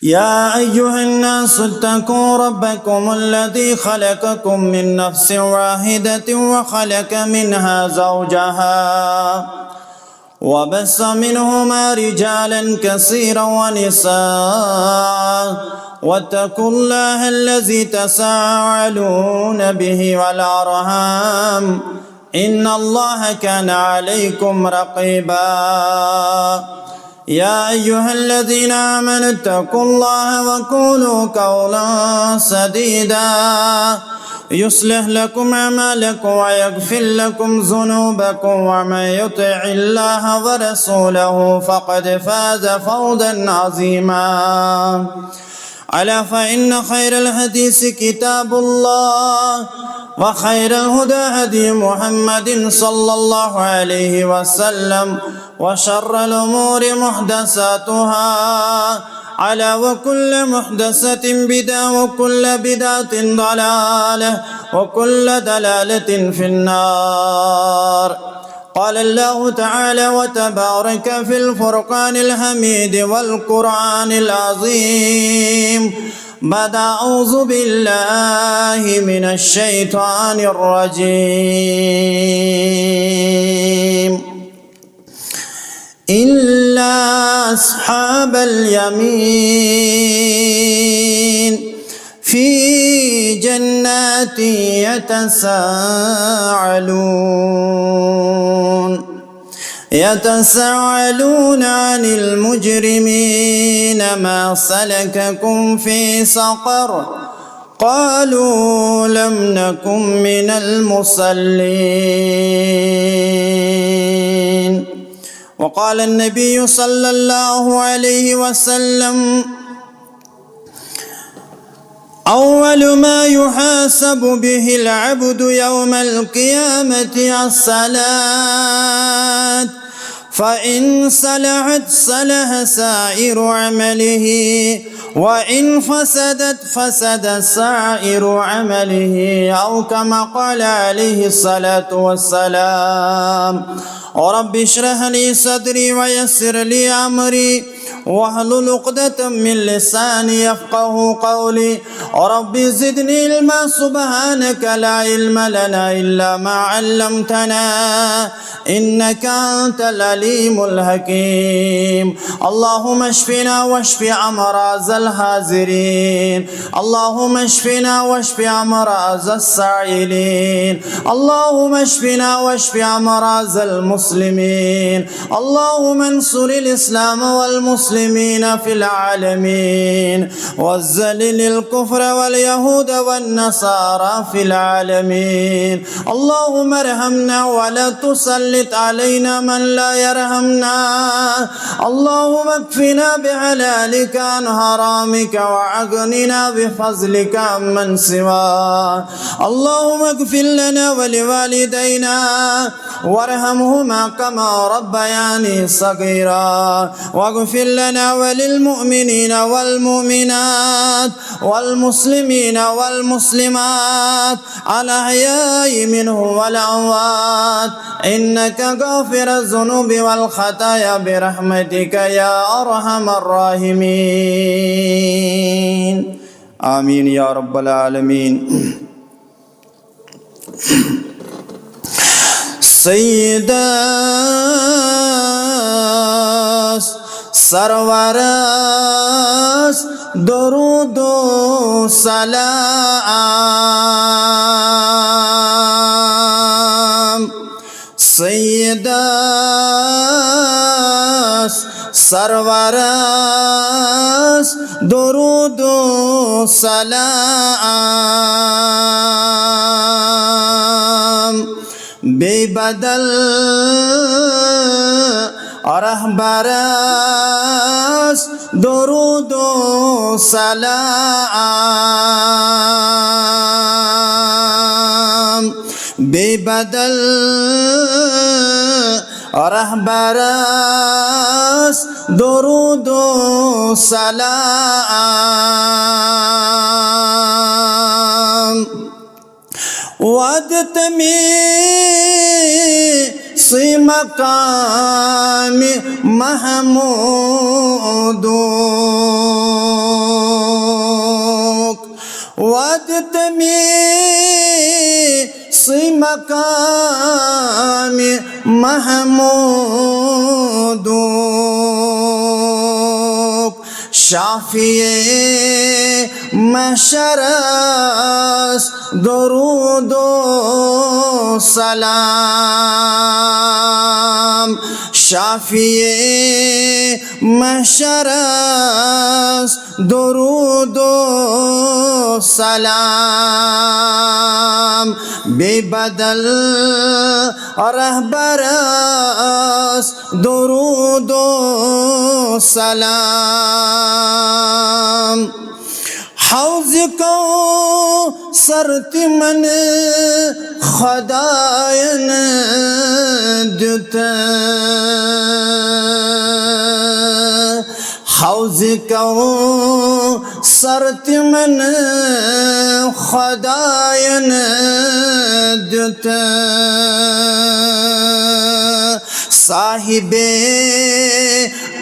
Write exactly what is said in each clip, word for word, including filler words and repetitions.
يا أيها الناس اتقوا ربكم الذي خلقكم من نفس واحدة وخلق منها زوجها وبث منهما رجالا كثيرا ونساء، واتقوا الله الذي تساءلون به والأرحام، إن الله كان عليكم رقيبا. يا أيها الذين آمنوا اتقوا الله وقولوا قولا سديدا، يصلح لكم أعمالكم ويغفر لكم ذنوبكم، ومن يطع الله ورسوله فقد فاز فوزا عظيما. ألا فإن خير الحديث كتاب الله، وخير الهدى هدي محمد صلى الله عليه وسلم، وشر الأمور محدثاتها، ألا وكل محدثة بدعة، وكل بدعة ضلالة، وكل ضلالة في النار. قال الله تعالى وتبارك في الفرقان الحميد والقرآن العظيم بعد أعوذ بالله من الشيطان الرجيم. إلا أصحاب اليمين في جنات يتساءلون، يتساءلون عن المجرمين ما سلككم في سقر؟ قالوا لم نكن من المصلين. وقال النبي صلى الله عليه وسلم: أول ما يحاسب به العبد يوم القيامة الصلاة، فإن صلحت صلح سائر عمله، وإن فسدت فسد سائر عمله، أو كما قال عليه الصلاة والسلام. رب اشرح لي صدري ويسر لي أمري واحلل عقدة من لساني يفقه قولي. رب زدني علما، سبحانك لا علم لنا إلا ما علمتنا، إنك أنت العليم الحكيم. اللهم اشفنا واشف أمراض الحاضرين. اللهم اشفنا واشف أمراض السائلين. اللهم اشفنا واشف أمراض المسلمين. اللهم انصر الإسلام والمسلمين في العالمين، وذلل الكفر واليهود والنصارى في العالمين. اللهم ارحمنا ولا تسلط علينا من لا يرحمنا. اللهم اكفنا بحلالك عن حرامك وأغننا بفضلك عمن سواك. اللهم اغفر لنا ولوالدينا وارحمهما كما ربياني صغيرا، واغفر لنا وللمؤمنين والمؤمنات والمسلمين والمسلمات الأحياء منهم والأموات، إنك غافر الذنوب والخطايا برحمتك يا أرحم الراحمين. آمين يا رب العالمين. سیدس سرورس درود و سلام. سیدس سرورس درود و سلام. بی بدل رهبرس درود و سلام. بی بدل رهبرس درود و سلام. وعدت می سی مقام محمود. تٔمی سٕے مقامِ محمودُک۔ شافیع محشرس درود و سلام، شافیع محشرس درود و سلام، بے بدل رہبرس درود و سلام۔ حوضِ کوثر تِمن خداین دیُت، حوضِ کوثر تِمن خداین دیُت۔ صاحبِ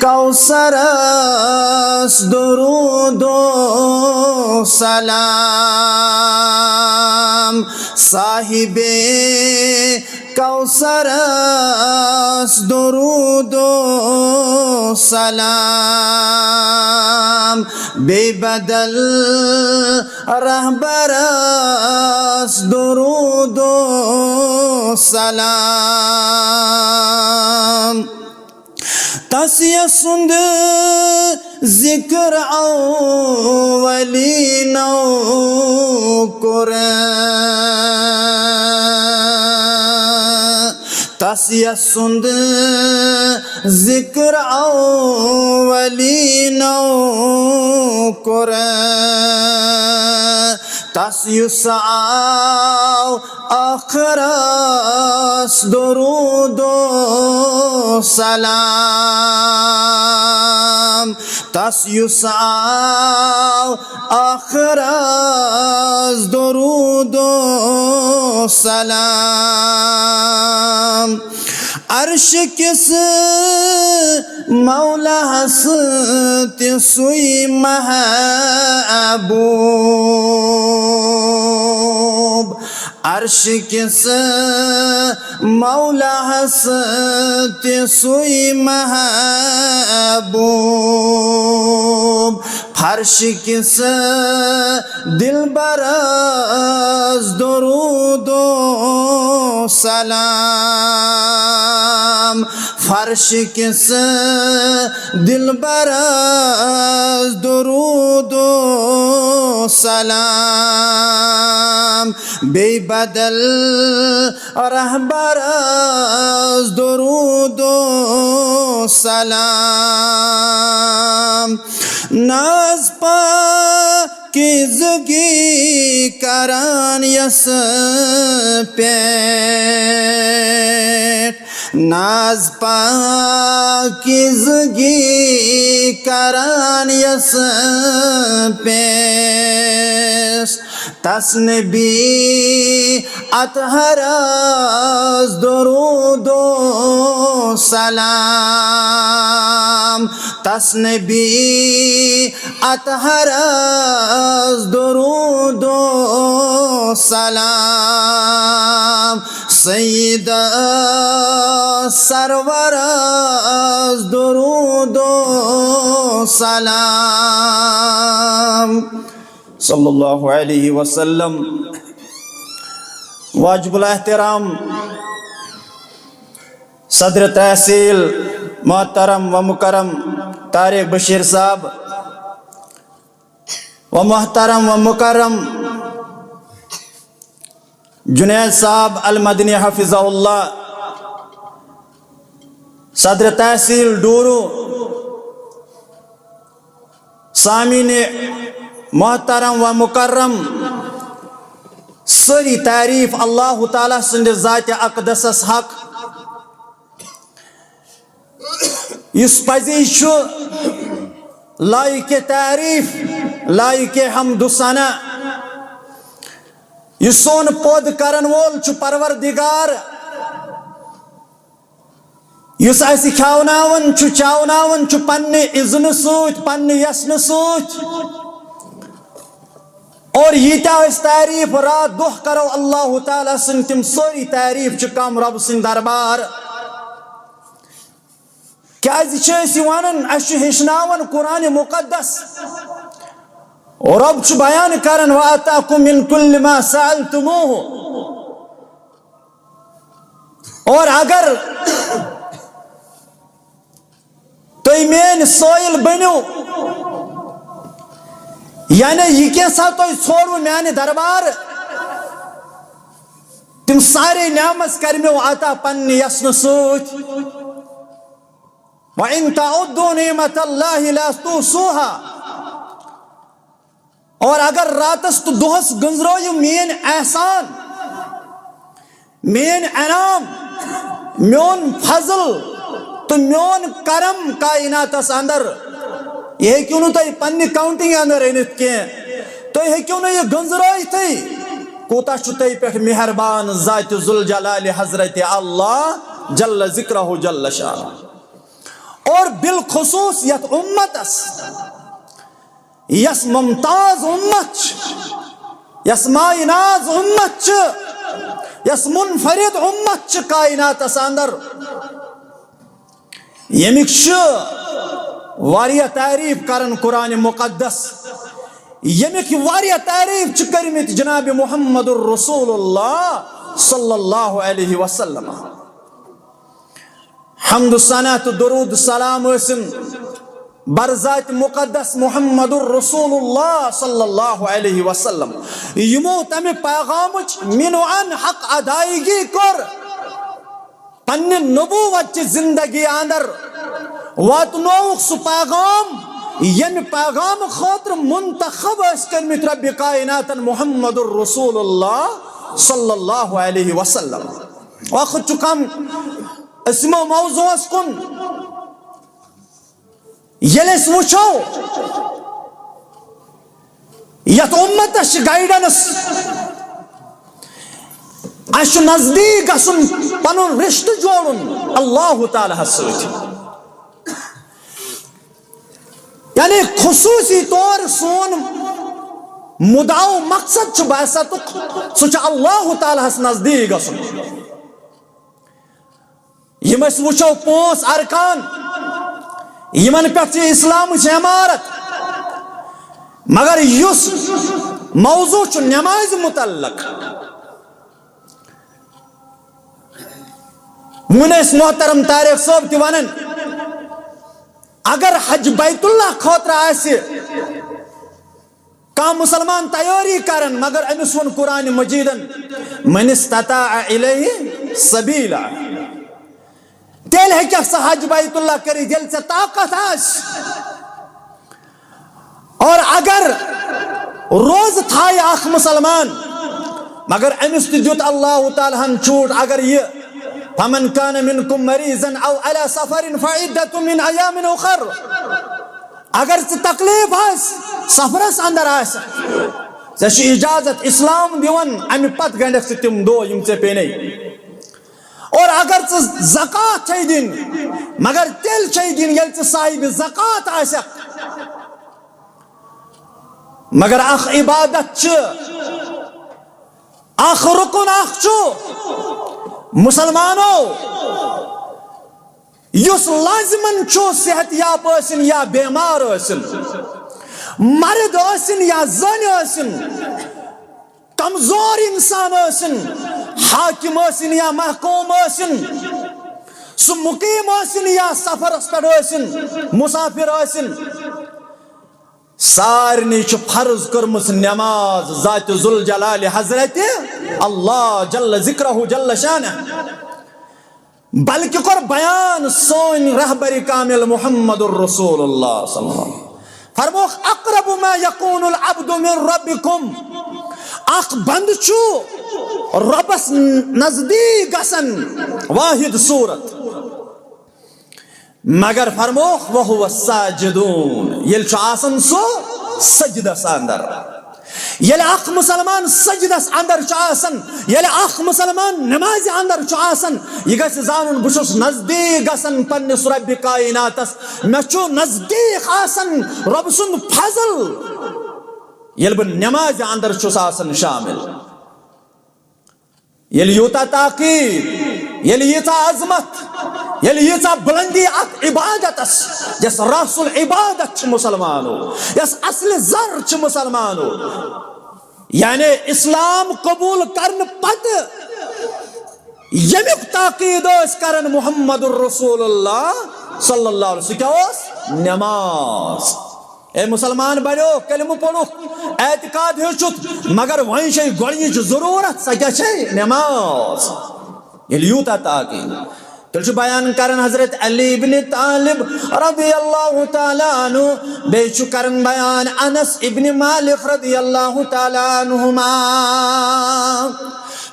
کوثرس درود و سلام، صاحبِ کوثرس درود و سلام، بے بدل رہبرس درود و سلام۔ تس یسُنٛد ذکر اولینو کوٚر، تس یسُنٛد ذکر اولینو کوٚر، تس یُس آو ٲخرس درود و سلام، تس یُس آو ٲخرس درود و سلام۔ عرش کِس مولاہس تہِ سُے محبوب، عرش کِس مولاہس تہِ سُے محبوب، فرش کِس دلبرس درود و سلام، فرش کِس دلبرس درود و سلام، بے بدل رہبرس درود و سلام۔ ناز پاکیزگی کران یس پٮ۪ٹھ، ناز پاکیزگی کران یس پٮ۪ٹھ، تس نبی اطہرس درود و سلام، تس نبی اطہرس درود و سلام، سید سرورس درود و سلام۔ صلی اللہ علیہ وسلم۔ واجب الاحترام صدر تحصیل محترم و مکرم طارق بشیر صاحب و محترم و مکرم جنید صاحب المدنی حفظہ اللہ، صدر تحصیل ڈورو، سامعین محترم و مکرم، سٲری تعریف اللہ تعالیٰ سٕنٛدِ ذاتِ اقدسس حق، یُس پزی چھُ لایق تعریف، لایق حمد و ثنا، یُس سون پود کرن وول چھُ پروردگار، یُس اسہِ کھیاوناوان چھُ، چاوناوان چھُ پننہِ اذنہٕ سۭتۍ، پننہِ یژھنہٕ سۭتۍ۔ اور ییٖتیٛاہ أسۍ تعریٖف راتھ دۄہ کرو اللہ تعالیٰ سٕنٛدۍ، تِم سٲری تعریٖف چھِ کم رب سٕنٛدۍ دربار۔ کیٛازِ چھِ أسۍ یہِ وَنان؟ اَسہِ چھُ ہیٚچھناوان قرآن مُقدس۔ رب چھُ بیان کران، "وآتاکم من کل ما سألتموہ"۔ اور اگر تُہۍ میٲنۍ سٲیِل بٔنِو، یعنی یہِ کینٛژھا تۄہہِ ژھوروٕ میانہِ دربار، تِم سارے نعمژ کرِ مےٚ عطا پننہِ یژھنہٕ سۭتۍ۔ وَإِن تَعُدُّوا نِعْمَتَ اللَّهِ لَا تُحْصُوهَا۔ اور اگر راتس تہٕ دۄہس گٔنزرٲیِو میٲنۍ احسان، میٲنۍ انعام، میون فضل تہٕ میون کرم کائناتس اندر، یہِ ہیٚکِو نہٕ تُہۍ پننہِ کاؤنٹنگ اندر أنِتھ کینٛہہ۔ تُہۍ ہیٚکِو نہٕ یہِ گٔنزرٲیتھٕے، کوٗتاہ چھُ تۄہہِ پٮ۪ٹھ مہربان ذاتِ ذوالجلالِ حضرت اللہ جل ذکرہ جل شانہ۔ اور بالخصوص یتھ امتس، یس ممتاز امت چھِ، یس مایناز امت چھِ، یس منفرد امت چھِ کائناتس اندر، ییٚمِکۍ چھِ واریاہ تعریٖف کران قرآن مُقدس، ییٚمِکۍ واریاہ تعریٖف چھِ کٔرمٕتۍ جناب محمد رسول اللہ صلی اللہ علیہ وسلم۔ حمد و ثنا تہٕ درود سلام ٲسِن بر ذاتِ مُقدس محمد رسول اللہ صلی اللہ علیہ وسلم، یِمو تمہِ پیغامٕچ مینوان حق ادائیگی کٔر۔ پننہِ نبوت چہِ زندگی اندر واتنووُکھ سُہ پیغام، ییٚمہِ پیغام خٲطرٕ منتخب ٲسۍ کٔرمٕتۍ رب کائناتن محمد رسول اللہ صلی اللہ علیہ وسلم۔ وقت چھُ کم، أسۍ یِمو موضوعس کُن۔ ییٚلہِ أسۍ وٕچھو، یتھ اُمتس چھِ گائیڈنس، اَسہِ چھُ نزدیٖک گژھُن، پنُن رشتہٕ جوڑُن اللہ تعالیٰ ہس سۭتۍ۔ یعنی خصوٗصی طور سون مُدعا و مقصد چھُ بعثتُک، سُہ چھُ اللہ تعالیٰ ہس نزدیٖک گژھُن۔ یِم أسۍ وٕچھو پانٛژھ ارکان، یِمن پٮ۪ٹھ چھِ اسلامٕچ عمارت، مگر یُس موضوع چھُ نمازِ متعلق، وۄنۍ ٲسۍ محترم طارق صٲب تہِ ونان، اگر حج بیت اللہ خٲطرٕ آسہِ کانٛہہ مسلمان تیٲری کران، مگر أمِس ووٚن قرآن مجیدن، "من استطاع الیہ سبیلا"، تیٚلہِ ہیٚککھ ژٕ حج بیت اللہ کٔرِتھ، ییٚلہِ ژےٚ طاقت آسہِ۔ اور اگر روزٕ تھایہِ اکھ مسلمان، مگر أمِس تہِ دیُت اللہ تعالیٰ ہن چھوٗٹ، اگر یہِ، "فمن کان منکم مریضا او علی سفر فعدۃ من ایام اخر"، اگر ژٕ تکلیف آسہِ، سفرس اندر آسہِ، ژےٚ چھُ اجازت، اسلام دِوان، امہِ پتہٕ گنڈکھ ژٕ تِم دۄہ یِم ژےٚ پیٚنے۔ اور اگر ژٕ زکوٰۃ چھے دِنۍ، مگر تیٚلہِ چھے دِنۍ ییٚلہِ ژٕ صاحب زکوٰۃ آسکھ۔ مگر اکھ عبادت چھِ، اکھ رکن اکھ چھُ، مسلمانو، یُس لازمن چھُ، صحت یاب ٲسِن یا بیمار ٲسِن، مرد ٲسِن یا زٔنۍ ٲسِن، کمزور انسان ٲسِن، حاکم ٲسِن یا محکوم ٲسِن، سُہ مقیم ٲسِن یا سفرس پٮ۪ٹھ ٲسِن، مسافر ٲسِن، سارنٕے چھِ فرض کٔرمٕژ نماز ذاتِ ذوالجلال حضرت اللہ جل ذکرہ جل شانہ۔ بلکہ کوٚر بیان سٲنۍ رہبر کامل محمد رسول اللہ صلی اللہ علیہ وسلم۔ فرمووُکھ، "اقرب ما یکون العبد من ربکم"، اکھ بندٕ چھُ رۄبس نزدیٖک گژھان واحد صورت۔ مگر فرمووُکھ، "وہو ساجدون"، ییٚلہِ چھُ آسان سُہ سجدس اندر۔ ییٚلہِ اکھ مسلمان سجدس اندر چھُ آسان، ییٚلہِ اکھ مسلمان نمازِ اندر چھُ آسان، یہِ گژھِ زانُن، بہٕ چھُس نزدیٖک گژھان پننِس رۄبِ کائناتس، مےٚ چھُ نزدیٖک آسان رۄب سُنٛد فضل۔ ییٚلہِ بہٕ نٮ۪مازِ اندر چھُس آسان شامل، ییٚلہِ یوٗتاہ تاکید، ییٚلہِ ییٖژاہ عظمت، ییٚلہِ ییٖژاہ بُلندی اتھ عبادتس، یۄس راس العبادت چھِ مسلمانو، یۄس اصل زر چھِ مسلمانو، یعنی اسلام قبول کرنہٕ پتہٕ ییٚمیُک تاکید ٲسۍ کران محمد رسول اللہ صلی اللہ علیہ وسلم، سُہ کیٛاہ اوس؟ نٮ۪ماز۔ اے مسلمان بنیو، کلمہٕ پوٚرُکھ، اعتقاد ہیوٚچھُتھ، مگر وۄنۍ چھے گۄڈٕنِچ ضروٗرت، سۄ کیٛاہ چھے؟ نٮ۪ماز۔ ییٚلہِ یوٗتاہ تاکید۔ تیٚلہِ چھُ بیان کران حضرت علی ابن طالب رضی اللہ تعالیٰ عنہ، بیٚیہِ چھُ کران بیان انس ابن مالک رضی اللہ تعالیٰ عنہما،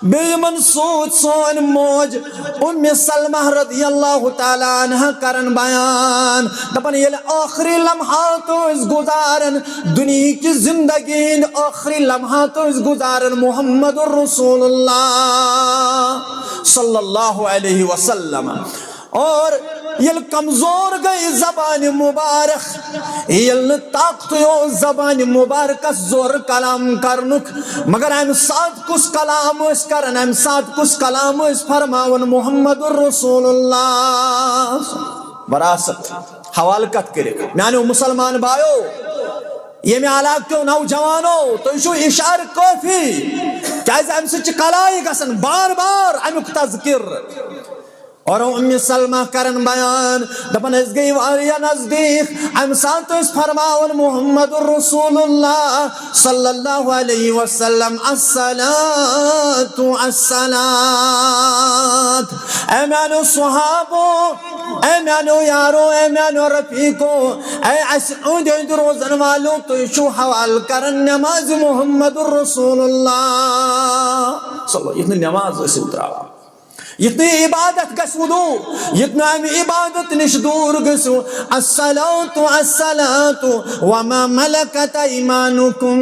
بیٚیہِ یِمن سۭتۍ سٲنۍ موج ام سلمہ رضی اللہ تعالیٰ عنہا کران بیان، دپان ییٚلہِ ٲخری لمحات ٲسۍ گُزاران، دُنیہٕچ زندگی ہٕنٛدۍ ٲخری لمحات ٲسۍ گُزاران محمد رسول اللہ صلی اللہ علیہ وسلم۔ اور ییٚلہِ کمزور گٔے زبانہِ مبارک، ییٚلہِ نہٕ طاقتٕے اوس زبانہِ مبارکس زورٕ کلام کرنُک، مگر امہِ ساتہٕ کُس کلام ٲسۍ کران؟ امہِ ساتہٕ کُس کلام ٲسۍ فرماوان؟ محمد رسول اللہ۔ وراثت حوالہٕ کتھ کٔرِتھ، میانیو مسلمان بایو، ییٚمہِ علاقہٕ کیو نوجوانو، تُہۍ چھِو اشارٕ کٲفی، کیازِ امہِ سۭتۍ چھِ کلایہِ گژھان بار بار امیُک تذکر۔ اور ام سلمہ کرن بیان، دپان أسۍ گٔے واریاہ نزدیٖک، امہِ ساتہٕ ٲسۍ فرماوان محمد رسول اللہ صلی اللہ علیہ وسلم، الصلاۃ، الصلاۃ۔ اے میانیو صحابو، اے میانیو یارو، اے میانیو رفیقو، اے اسہِ أنٛدۍ أنٛدۍ روزن والو، تُہۍ چھِو حوالہٕ کران نماز محمد رسول اللہ صلی اللہ، یُتھ نہٕ نماز ٲسِو تراوان۔ یُتھ نہٕ یہِ عبادت گژھِ وُدو، یُتھ نہٕ اَمہِ عبادت نِش دوٗر گٔژھِو۔ الصلاۃ، الصلاۃ وما ملکت ایمانکم۔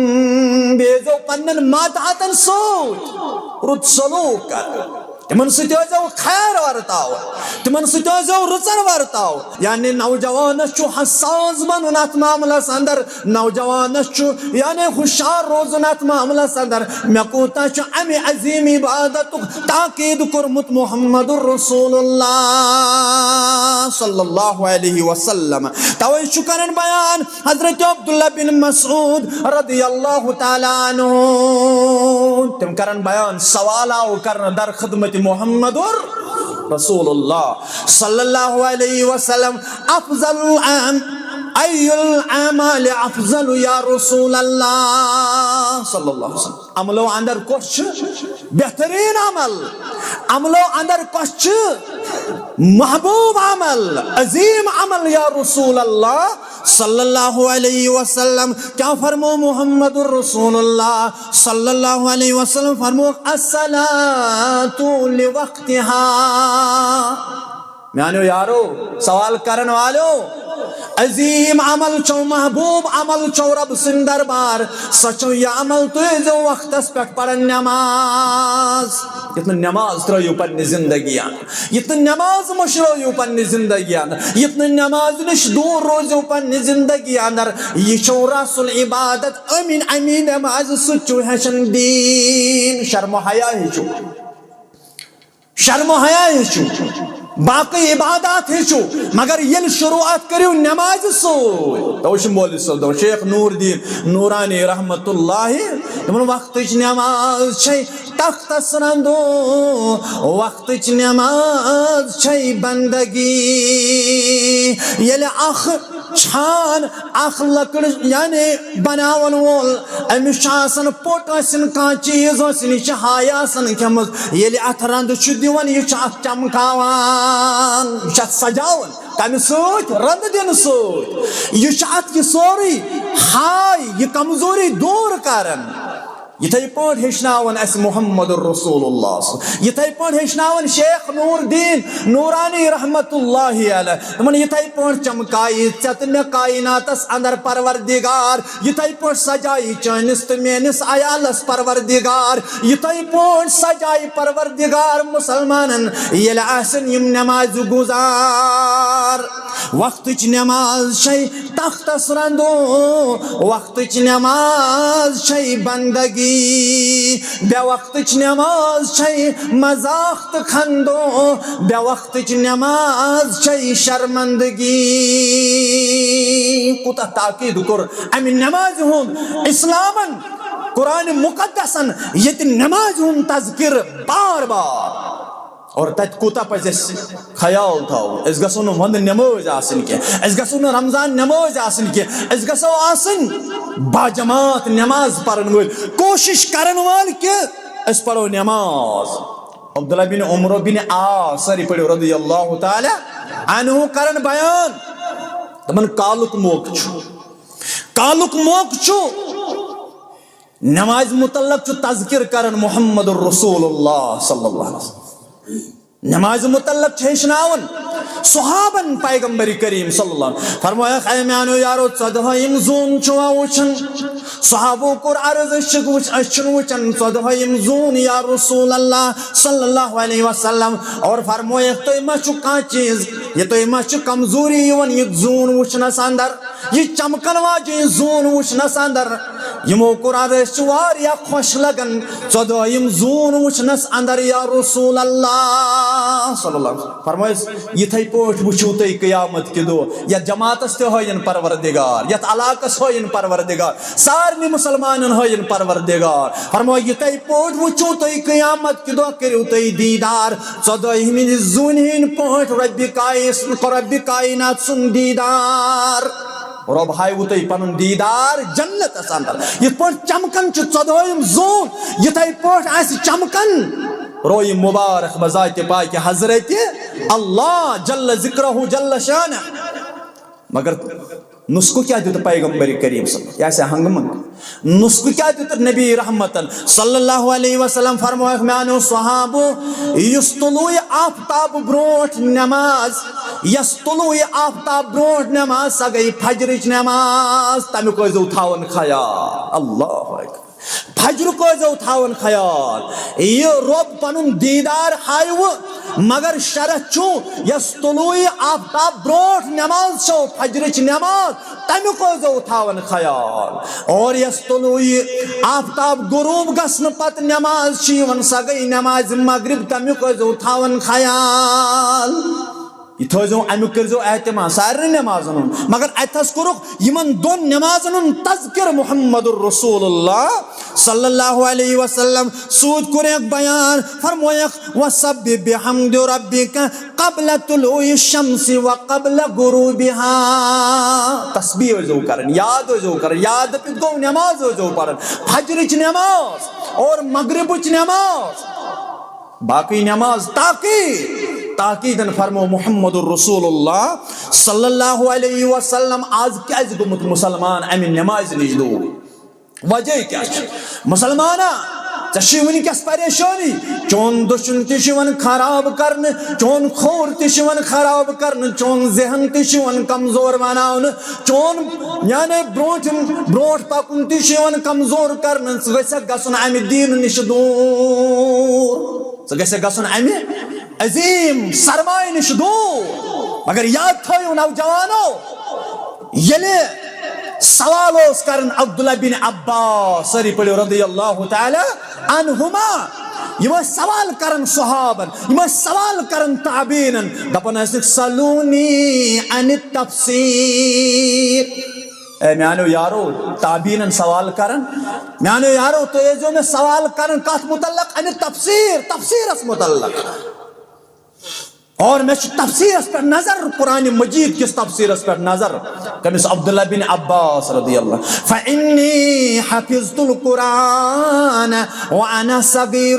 بیٚیہِ ٲسۍزیو پننٮ۪ن ماتحتن سۭتۍ رُت سلوک کران۔ تِمن سۭتۍ ٲسۍزیو خیر ورتاوان، تِمن سۭتۍ ٲسۍزیو رٕژر ورتاوان۔ یعنی نوجوانس چھُ حساس بنُن اتھ معاملس اندر، نوجوانس چھُ یعنی ہُشار روزُن اتھ معاملس اندر، مےٚ کوٗتاہ چھُ امہِ عظیم عبادتُک تاکید کوٚرمُت محمد رسول اللہ صلی اللہ علیہ وسلم۔ توے چھُ کران بیان حضرت عبداللہ بن مسعود رضی اللہ تعالیٰ عنہ، تِم کران بیان، سوال آو کرنہٕ در خدمت محمد رسول اللہ صلی اللہ علیہ وسلم، افضل العام، ای الاعمال افضل یا رسول اللہ صلی اللہ علیہ وسلم۔ عملو اندر کۄس چھِ بہترین عمل؟ عملو اندر کۄس چھِ محبوب عمل، عظیم عمل یا رسول اللہ صلی اللہ علیہ وسلم؟ کیا فرمو محمد رسول اللہ صلی اللہ علیہ وسلم؟ فرمو، الصلاۃ لوقتہا۔ میانیو یارو، سوال کرن والو، عظیم عمل چھو، محبوب عمل چھو رب سٕنٛدِ دربار، سۄ چھو یہِ عمل تُہۍ ٲسۍزیو وقتس پٮ۪ٹھ پران نماز۔ یُتھ نہٕ نماز ترٲیِو پننہِ زندگی اندر، یُتھ نہٕ نماز مٔشرٲیِو پننہِ زندگی اندر، یُتھ نہٕ نماز نِش دوٗر روٗزِو پننہِ زندگی اندر۔ یہِ چھو رسول عبادت، امین امین نماز سۭتۍ چھُو ہیٚچھان دیٖن، شرم و حیا ہیٚچھِو۔ شرم و حیا ہیٚچھِو، باقٕے عبادات ہیٚچھِو، مگر ییٚلہِ شروٗعات کٔرِو نٮ۪مازِ سۭتۍ۔ توے چھُ مولوی صٲب دَپان، شیخ نور دیٖن نورانی رحمتہ اللہ، تِمن وقتٕچ نٮ۪ماز چھے تختس رنٛدو، وقتٕچ نٮ۪ماز چھے بندگی۔ ییٚلہِ اکھ چھان اکھ لکڑ یعنی بناون وول، أمِس چھُ آسان پوٚٹ ٲسِن، کانٛہہ چیٖز ٲسِن، یہِ چھِ ہاے آسان کھٮ۪مٕژ۔ ییٚلہِ اَتھ رنٛد چھُ دِوان، یہِ چھُ اَتھ چمکاوان، یہِ چھُ اَتھ سجاوان۔ کَمہِ سۭتۍ؟ رنٛد دِنہٕ سۭتۍ۔ یہِ چھُ اَتھ یہِ سورُے ہاے، یہِ کمزوری دوٗر کران۔ یِتھے پٲٹھۍ ہیٚچھناوان اَسہِ محمد رسول اللہ۔ یِتھے پٲٹھۍ ہیٚچھناوان شیخ نور الدین نورانی رحمت اللہ علیہ۔ تِمن یِتھے پٲٹھۍ چمکایہِ ژےٚ تہٕ مےٚ کائناتس اندر پروردگار، یِتھے پٲٹھۍ سجایہِ چٲنِس تہٕ میٲنِس عیالس پروردگار، یِتھے پٲٹھۍ سجایہِ پروردگار مسلمانن ییٚلہِ آسن یِم نمازِ گُزار۔ وقتٕچ نماز چھے تختس رندو، وقتٕچ نماز چھے بندگی، بے وقتٕچ نماز چھے مذاق تہٕ خندو، بے وقتٕچ نماز چھے شرمندگی۔ کوٗتاہ تاکید کوٚر امہِ نمازِ ہُنٛد اسلامن، قرآن مقدسن، ییٚتہِ نمازِ ہُنٛد تذکر بار بار۔ اور تتہِ کوٗتاہ پزِ اسہِ خیال تھاوُن؟ أسۍ گژھو نہٕ ونٛدٕ نمٲز آسٕنۍ کینٛہہ، أسۍ گژھو نہٕ رمضان نمٲز آسٕنۍ کینٛہہ، أسۍ گژھو آسٕنۍ باجماعت نماز پرن وٲلۍ، کوٗشش کرن وٲلۍ کہِ أسۍ پرو نماز۔ عبداللہ بن عمرو بن عاص، سٲری پٔرِو، رضی اللہ تعالیٰ عنہ، کرن بیان۔ دپان، کالُک موقعہٕ چھُ، کالُک موقعہٕ چھُ۔ نمازِ متعلق چھُ تذکر کران محمد رسول اللہ صلی اللہ علیہ وسلم۔ نمازِ متعلق چھُ ہیٚچھناوان صحابن پیغمبر کریم صلی اللہ علیہ وسلم۔ فرمایکھ، اے میانیو یارو، ژۄدہٲیِم زوٗن چھُوا وٕچھان؟ صحابو کوٚر عرض، أسۍ چھِ وٕچھ-، أسۍ چھِنہٕ وٕچھان ژۄدہٲیِم زوٗن یا رسول اللہ صلی اللہ علیہ وسلم۔ اور فرمویکھ، تۄہہِ ما چھُ کانٛہہ چیٖز، یہِ تۄہہِ ما چھُ کمزوری یِوان یہِ زوٗن وٕچھنس اندر؟ یہِ چمکن واجیٚنۍ زوٗن وٕچھنس اندر۔ یِمو کوٚر عرض، أسۍ چھِ واریاہ خۄش لگان ژۄدٲیِم زوٗن وٕچھنس اندر یا رسول اللہ صلی اللہ علیہ وسلم۔ فرمٲیِس، یِتھے پٲٹھۍ وٕچھِو تُہۍ قیامت کہِ دۄہ، یتھ جماعتس تہِ ہٲیِن پروردگار، یتھ علاقس ہٲیِن پروردگار، سارنٕے مسلمانن ہٲیِن پروردگار۔ فرمٲے، یِتھے پٲٹھۍ وٕچھِو تُہۍ قیامت کہِ دۄہ، کٔرِو تُہۍ دیٖدار ژۄدٲیِمہِ زوٗنہِ ہٕنٛدۍ پٲٹھۍ رۄبِ کائس-، رۄبِ کائنات سُنٛد دیٖدار۔ رۄب ہاوِ تۄہہِ پنُن دیٖدار جنتس اندر۔ یِتھ پٲٹھۍ چمکان چھُ ژۄدٲیِم زوٗن، یِتھے پٲٹھۍ آسہِ چمکان روے مبارک بذاتِ پاکِ حضرتِ اللہ جل ذکرہ جل شانہ۔ مگر نسخہٕ کیٛاہ دیُت پیغمبر کریم صلی اللہ علیہ وسلم؟ یہِ آسہِ ہنگہٕ منگہٕ۔ نسخہٕ کیٛاہ دیُت نبی رحمتن صلی اللہ علیہ وسلم؟ فرمووُکھ میانیو صحابو، یُس طلوع آفتاب برونٹھ نماز، یۄس طلوع آفتاب برونٹھ نماز، سۄ گٔے فجرٕچ نماز۔ تمیُک ٲسۍزیو تھاوان خیال۔ اللہ اکبر۔ فجرُک ٲسۍزیو تھاوان خیال۔ یہِ رۄب پنُن دیٖدار ہاوِ، مگر شرط چھُ، یۄس طلوع آفتاب برونٹھ نماز چھو، فجرٕچ نماز، تمیُک ٲسۍزیو تھاوان خیال۔ اور یۄس طلوع آفتاب غروب گژھنہٕ پتہٕ نماز چھِ یِوان، سۄ گٔے نمازِ مغرب، تمیُک ٲسۍزیو تھاوان خیال۔ یہِ تھٲیزیو، امیُک کٔرزیو اہتمام سارنٕے نمازن ہُنٛد۔ مگر اتہِ حظ کوٚرُکھ یِمن دۄن نمازن ہُنٛد تذکر محمد رسول اللہ صلی اللہ علیہ وسلم۔ سۭتۍ کوٚرُکھ بیان، فرمووُکھ، "وسبح بحمد ربک قبل طلوع الشمس وقبل غروبها۔" تسبیح ٲسۍزیو کران، یاد ٲسۍزیو کران، یاد پتہٕ گوٚو نماز ٲسۍزیو پران، فجرٕچ نماز اور مغربٕچ نماز۔ باقی نماز تاکید، تاکیدن فرمو محمد رسول اللہ صلی اللہ علیہ وسلم، آز کیازِ گوٚمُت مسلمان امہِ نمازِ نِش دوٗر؟ وجہ کیٛاہ چھُ؟ مسلمانا، ژےٚ چھُے وٕنکیٚس پریشٲنی، چون دٔچھُن تہِ چھُ یِوان خراب کرنہٕ، چون کھوٚر تہِ چھُ یِوان خراب کرنہٕ، چون ذہن تہِ چھُ یِوان کمزور بناونہٕ، چون، یعنی، برونٛٹھِم، برونٛٹھ پکُن تہِ چھُ یِوان کمزور کرنہٕ۔ ژٕ گژھکھ گژھُن امہِ دیٖنہٕ نِش دوٗر، ژٕ گژھکھ گژھُن امہِ عظیم سرمایہِ نِش دوٗر۔ مگر یاد تھٲیِو نوجوانو، ییٚلہِ سوال اوس کران عبداللہ بن عباس، سٲری پٔرِو رضی اللہ تعالیٰ عنہما، یِم ٲسۍ سوال کران صحابن، یِم ٲسۍ سوال کران تابعیٖنن، دپان ٲسِکھ، "سلونی عن التفسیر۔" اے میانیو یارو، تابعیٖنن سوال کران، "میانیو یارو، تُہۍ ٲسۍزیو مےٚ سوال کران کتھ متعلق؟ عن التفسیر، تفسیرس متعلق۔" اور مےٚ چھِ تفسیرس پٮ۪ٹھ نظر، قرآن مجید کِس تفسیرس پٮ۪ٹھ نظر۔ کٔمِس؟ عبداللہ بن عباس رضی اللہ۔ "فإني حفظت القرآن وأنا صغير۔"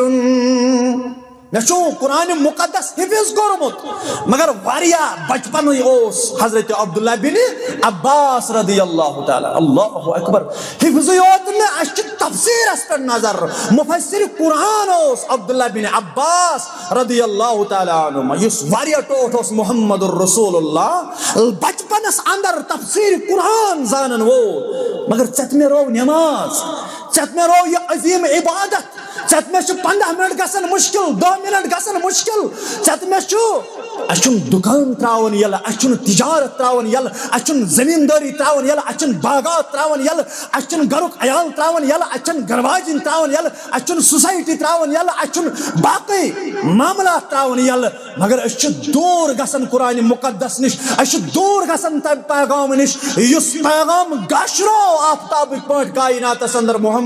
مےٚ چھُ قرآن مقدس حفظ کوٚرمُت، مگر واریاہ بچپنٕے اوس حضرت عبداللہ بن عباس رضی اللہ تعالیٰ، اللہ اکبر، حفظٕے یوت نہٕ، اَسہِ چھِ تفسیٖرس پٮ۪ٹھ نظر۔ مفسر قرآن اوس عبداللہ بن عباس رضی اللہ تعالیٰ عنہما، یُس واریاہ ٹوٹھ اوس محمد رسول اللہ، بچپنس اندر تفسیر قرآن زانن وول۔ مگر ژےٚ تہِ مےٚ روو نماز، ژےٚ تہِ مےٚ روو یہِ عظیم عبادت، ژےٚ تہِ مےٚ چھُ پنٛداہ منٹ گژھان مشکل، دہ منٹ گژھان مشکل، ژےٚ تہِ مےٚ چھُ، اَسہِ چھُنہٕ دُکان ترٛاوُن یَلہٕ، اَسہِ چھُنہٕ تجارت ترٛاوُن یَلہٕ، اَسہِ چھُنہٕ زٔمیٖندٲری ترٛاوُن یَلہٕ، اَسہِ چھُنہٕ باغات ترٛاوُن یَلہٕ، اَسہِ چھُنہٕ گَرُک عیال ترٛاوُن یَلہٕ، اَسہِ چھُنہٕ گَرٕ واجِنۍ ترٛاوُن یَلہٕ، اَسہِ چھُنہٕ سوسایٹی ترٛاوُن یَلہٕ، اَسہِ چھُنہٕ باقٕے معاملات ترٛاوُن یَلہٕ، مگر أسۍ چھِ دوٗر گژھان قرآن مقدس نِش، أسۍ چھِ دوٗر گژھان تَمہِ پیغام نِش، یُس پیغام گاشرو آفتابٕکۍ پٲٹھۍ کائناتس اندر محمد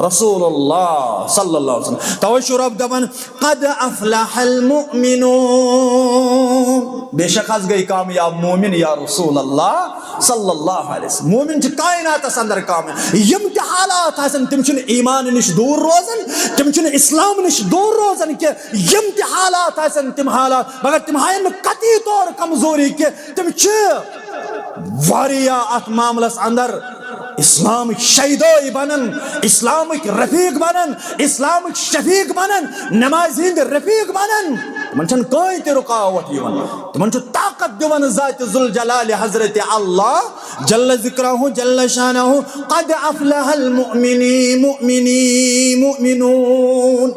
رسول اللہ صلی اللہ علیہ وسلم۔ توے چھُ رب دپان، "قد افلح المؤمنون"، بے شک حظ گٔے کامیاب مومن یا رسول اللہ صلی اللہ علیہ وسلم۔ مومن چھِ کائناتس اندر کامیاب۔ یِم تہِ حالات آسن، تِم چھِنہٕ ایمان نِش دوٗر روزان، تِم چھِنہٕ اسلام نِش دوٗر روزان کینٛہہ۔ یِم تہِ حالات آسن، تِم حالات، مگر تِم ہاین نہٕ قطعی طور کمزوری کینٛہہ۔ تِم چھِ واریاہ اتھ معاملس اندر اسلامٕکۍ شیدٲے بنان، اسلامٕکۍ رفیق بنان، اسلامٕکۍ شفیق بنان، نمازِ ہٕنٛدۍ رفیق بنان۔ تِمن چھنہٕ کٕہٕنۍ تہِ رکاوٹ یِوان، تِمن چھُ طاقت دِوان ذات ذوالجلال حضرت اللہ جل ذکرہ جل شانہ۔ قد افلح المؤمنی مؤمنی مؤمنون۔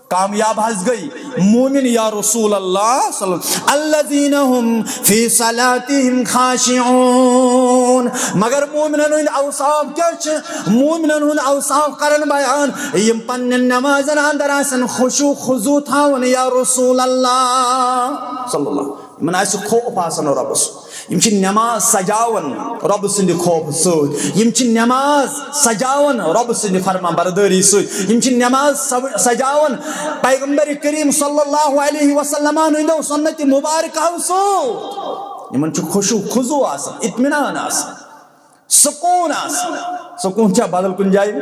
کامیاب حظ گٔے مومن یا رسول اللہ صلی اللہ علیہ وسلم۔ الذین هم فی صلاتهم خاشعون۔ مگر مومنن ہٕنٛدۍ اوصاف کیٛاہ چھِ؟ مومنن ہُنٛد اوصاف کرن بیان، یِم پننٮ۪ن نمازن اندر آسن خشوع خضوع تھاوان یا رسول اللہ صلی اللہ علیہ وسلم۔ یِمن آسہِ خوف آسان رۄبس۔ یِم چھِ نماز سجاوان رۄبہٕ سٕنٛدِ خوفہٕ سۭتۍ۔ یِم چھِ نماز سجاوان رۄبہٕ سٕنٛدِ فرمان بردٲری سۭتۍ۔ یِم چھِ نماز سو-، سجاوان پیغمبر کریم صلی اللہ علیہ وسلمن ہٕنٛدیو سنت مبارکہو سۭتۍ۔ یِمن چھُ خشوع خضوع آسان، اطمینان آسان، سکوٗن آسان۔ سکوٗن چھا بدل کُنہِ جایہِ؟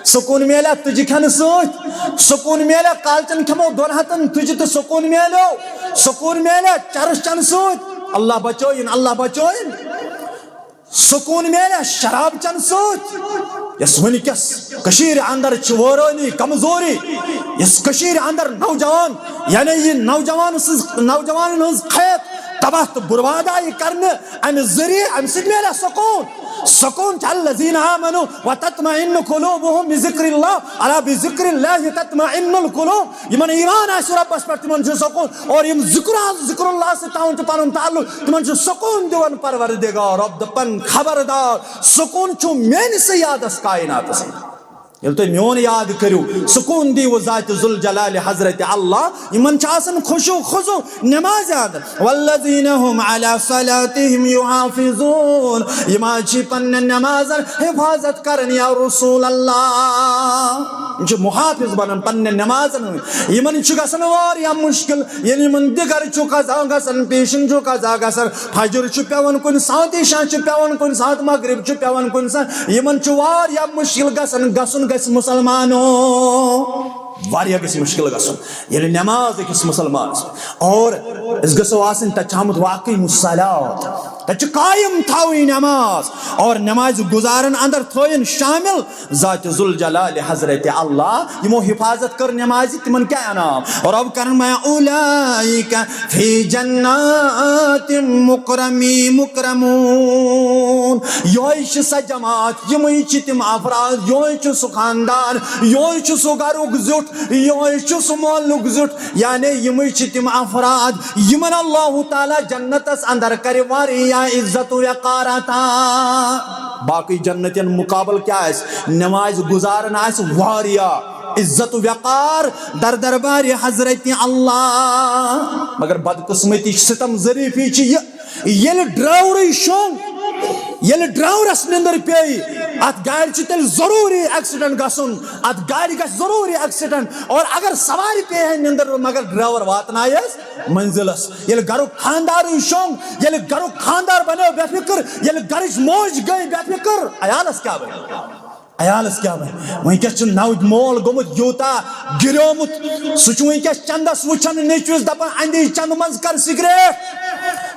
سکوٗن میلیا تُجہِ کھٮ۪نہٕ سۭتۍ؟ سکوٗن میلیا کالچن کھٮ۪مو دۄن ہتن تُجہِ تہٕ سکوٗن میلیو؟ سکوٗن میلیا چرس چنہٕ سۭتۍ؟ اللہ بچٲیِن، اللہ بچٲیِن۔ سکوٗن میلیا شراب چنہٕ سۭتۍ؟ یۄس وٕنکیٚس کٔشیٖرِ اندر چھِ وٲرٲنی، کمزوری، یۄس کٔشیٖرِ اندر نوجوان، یعنی یہِ نوجوان سٕنٛز، نوجوانن ہٕنٛز خیت تباہ تہٕ برباد آیہِ کرنہٕ، امہِ ذٔریعہٕ، امہِ سۭتۍ میلیا سکوٗن۔ سکوٗن چھُ الذین آمنوا وتطمئن قلوبهم بذکر اللہ، الا بذکر اللہ تطمئن القلوب۔ یِمن ایمان آسہِ رۄبس پٮ۪ٹھ، تِمن چھُ سکوٗن۔ اور یِم ذکر، ذکر اللہ سۭتۍ تھاوان چھِ پنُن تعلق، تِمن چھُ سکوٗن دِوان پروردگار رۄب۔ دپان، خبردار، سکوٗن چھُ میٲنِسٕے یادس کائناتس۔ ییٚلہِ تُہۍ میون یاد کٔرِو، سکوٗن دِیِو ذاتِ ذوالجلالِ حضرت اللہ۔ یِمن چھُ آسان خشوع خضوع نمازِ اندر۔ والذین هم علی صلاتهم یحافظون۔ یِم حظ چھِ پننٮ۪ن نمازن حفاظت کران یا رسول اللہ۔ یِم چھِ محافظ بنان پننٮ۪ن نمازن ہٕنٛدۍ۔ یِمن چھُ گژھان واریاہ مشکل، ییٚلہِ یِمن دِگر چھُ قضا گژھان، پیشن چھُ قضا گژھان، فجر چھُ پٮ۪وان کُنہِ ساتہٕ، عشاء چھُ پٮ۪وان کُنہِ ساتہٕ، مغرب چھُ پٮ۪وان کُنہِ ساتہٕ، یِمن چھُ واریاہ مشکل گژھان۔ گژھُن گژھِ مُسلمانو، واریاہ گژھِ مشکل گژھُن ییٚلہِ نماز أکِس مُسلمانس۔ اور أسۍ گژھو آسٕنۍ تتہِ چھُ آمُت واقعی مصلات، تتہِ چھُ قائم تھاوٕنۍ نماز، اور نمازِ گزارن اندر تھٲیِن شامل ذاتِ ذوالجلالِ حضرت اللہ۔ یِمو حفاظت کٔر نمازِ، تِمن کیٛاہ انعام؟ رۄب کرن بیان، اولئک فی جنات مکرمی مکرمون۔ یہوے چھِ سۄ جماعت، یِمے چھِ تِم افراد، یہوے چھُ سُہ خاندان، یہوے چھُ سُہ گرُک زیُٹھ، یہوے چھُ سُہ محلُک زیُٹھ، یعنی یِمے چھِ تِم افراد یِمن اللہ تعالیٰ جنتس اندر کرِ واریاہ عزت و وقار عطا۔ باقی جنتین مقابل کیٛاہ آسہِ؟ نماز گزارن آسہِ واریاہ عزت و وقار در دربارِ حضرت اللہ۔ مگر بدقسمتی، ستم ظریفی چھِ یہِ، ییٚلہِ ڈرائیورٕے شۄنٛگ، ییٚلہِ ڈرائیورس نِندٕر پیٚیہِ، اتھ گاڑِ چھُ تیٚلہِ ضروٗری ایکسیڈنٹ گژھُن، اتھ گاڑِ گژھِ ضروٗری ایکسیڈنٹ۔ اور اگر سوارِ پیٚیہِ ہے نِندٕر، مگر ڈرائیور واتنایہِ اَسہِ منزلس۔ ییٚلہِ گرُک خاندارٕے شۄنٛگ، ییٚلہِ گرُک خاندار بنیو بے فکر، ییٚلہِ گرٕچ موج گٔے بے فکر، عیالس کیٛاہ بنہِ؟ عیالس کیٛاہ بنہِ؟ وٕنکیٚس چھُ نو مول گوٚمُت یوٗتاہ گِریومُت، سُہ چھُ وٕنکیٚس چندس وٕچھان، نیٚچوِس دپان، اندے چندٕ منٛز کر سگریٹ۔